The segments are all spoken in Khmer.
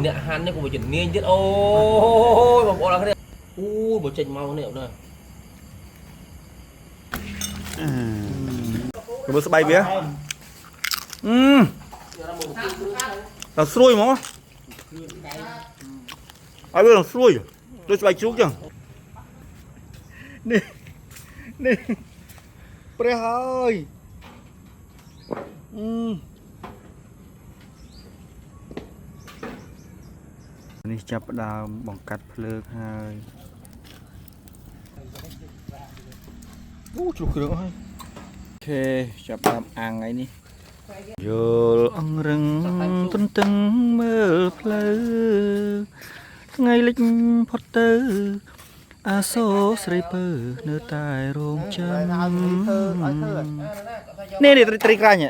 អ្នកហាន់នេះក៏វាជំនាញទៀតអូយបងប្អូនអរគ្នាអូយបើចេញមកនេះណា មើលស្បែកវាអឺដល់ស្រួយហ្មងឲ្យវាដល់ស្រួយដូចស្បែកជ្រូកចឹងនេះនេះព្រះហើយអឺនេះចាប់ផ្ដើមបង្កាត់ភ្លើងហើយអូជ្រុះគ្រឿងអស់ហើយ អូខេចាប់តាមអាំងហើយនេះយល់អង្រឹងទន្ទឹងមើលផ្លូវថ្ងៃលិចផុតទៅអាសូរស្រីពៅនៅតែរងចាំនេះនេះត្រីត្រីក្រាញ់ហ៎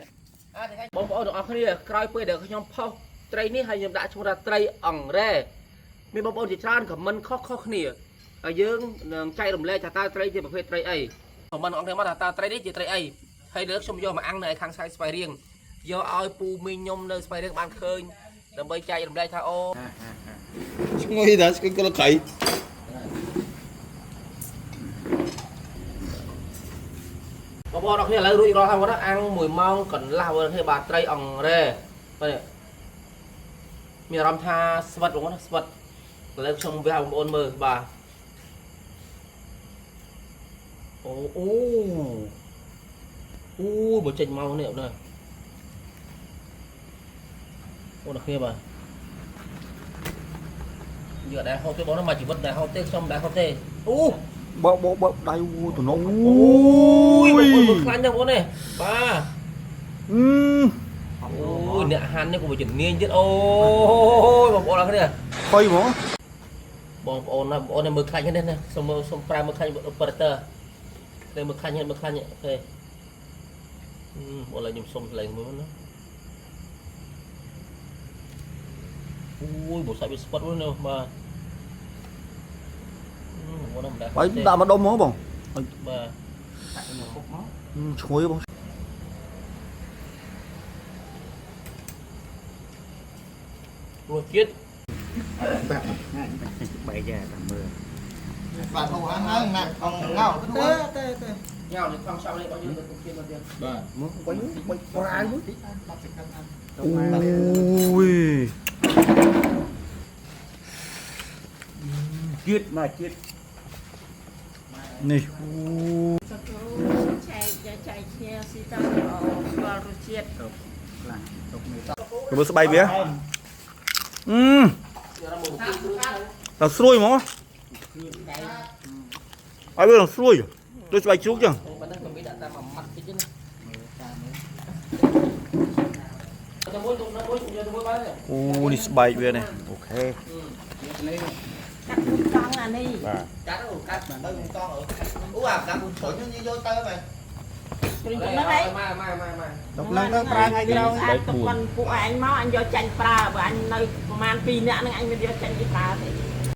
បងប្អូនទាំងអស់គ្នាក្រោយពេលដែលខ្ញុំផុសត្រីនេះហើយខ្ញុំដាក់ឈ្មោះថាត្រីអង្រែមានបងប្អូនជាច្រើនខមមិនខុសខុសគ្នាហើយយើងនឹងចែករំលែកថាតើត្រីជាប្រភេទត្រីអីខមមិនអង្គគ្នាមកថាតើត្រីនេះជាត្រីអីហើយលើកខ្ញុំយកមកអាំងនៅខាងស្វាយរៀងយកឲ្យពូមីងខ្ញុំនៅស្វាយរៀងបានឃើញដើម្បីចែករំលែកថាអូ ឈ្ងុយដល់ស្គីកលក្រៃ បងប្អូនអរគ្នាឥឡូវរួចរាល់ហើយបងណាអាំង1ម៉ោងកន្លះបងប្អូនបាទត្រីអង្រែបាទមានអារម្មណ៍ថាស្វិតបងប្អូនណាស្វិតឥឡូវខ្ញុំវាឲ្យបងប្អូនមើលបាទអូអូអូបើចេញមកនេះណាអូនអរគ្នាបាទយកដែរហូបទេបងណាមកជីវិតដែរហូបទេខ្ញុំដែរហូបទេអូ បកបកបកដៃអូតំណង អូយបងប្អូនមើលខ្លាញ់ណាស់បងប្អូននេះបាទ អឺ អូយអ្នកហាន់នេះក៏វាជំនាញទៀតអូយបងប្អូនអរគ្នា ខុយហ្មង បងប្អូនណាបងប្អូននេះមើលខ្លាញ់នេះណាសូមមើលសូមប្រើមើលខ្លាញ់ operator នេះមើលខ្លាញ់មើលខ្លាញ់អូខេបងឡើយខ្ញុំសុំថ្លែងមើលណាអូយបងសាច់វាស្ពតវិញណាបាទបងប្អូនមិនដែរ បាយដាក់មកដុំហ្មងបង បាទ ឈ្ងុយបង រសជាតិ បែកយ៉ាតាមមើល បាទហូរហាងហើយណាក់អង្គងោទេទេទេ ញ៉ាំនេះខំឆាប់នេះបងយើងទៅទៀតមកទៀត បាទមកវិញវិញប្រាយមួយ អូយ ជាតិមកជាតិ នេះអូ ចែកចែកគ្នាស៊ីទៅស្គាល់រសជាតិ ខ្លាំងទុកនេះ មើលស្បែកវាអឺដល់ស្រួយហ្មងឲ្យវាដល់ស្រួយដូចស្បែកជ្រូកចឹង ប៉ុណ្ណឹងក៏មានដាក់តាមមួយម៉ាត់តិចណាទៅមួយទៅមួយយកទៅមួយបានទេ អូនេះស្បែកវានេះអូខេ កាត់កង់អានេះ កាត់កាត់ ទៅកង់អូអាកាំត្រុញញយកទៅបែ ព្រីងហ្នឹងហើយ មកមកមកមក ទុកឡើងទៅប្រើថ្ងៃក្រោយ អាចទុកប៉ុនពួកឯងមកអញយកចាញ់ប្រើបើអញនៅប្រហែល2នាក់ហ្នឹងអញមិនយកចាញ់គេប្រើទេ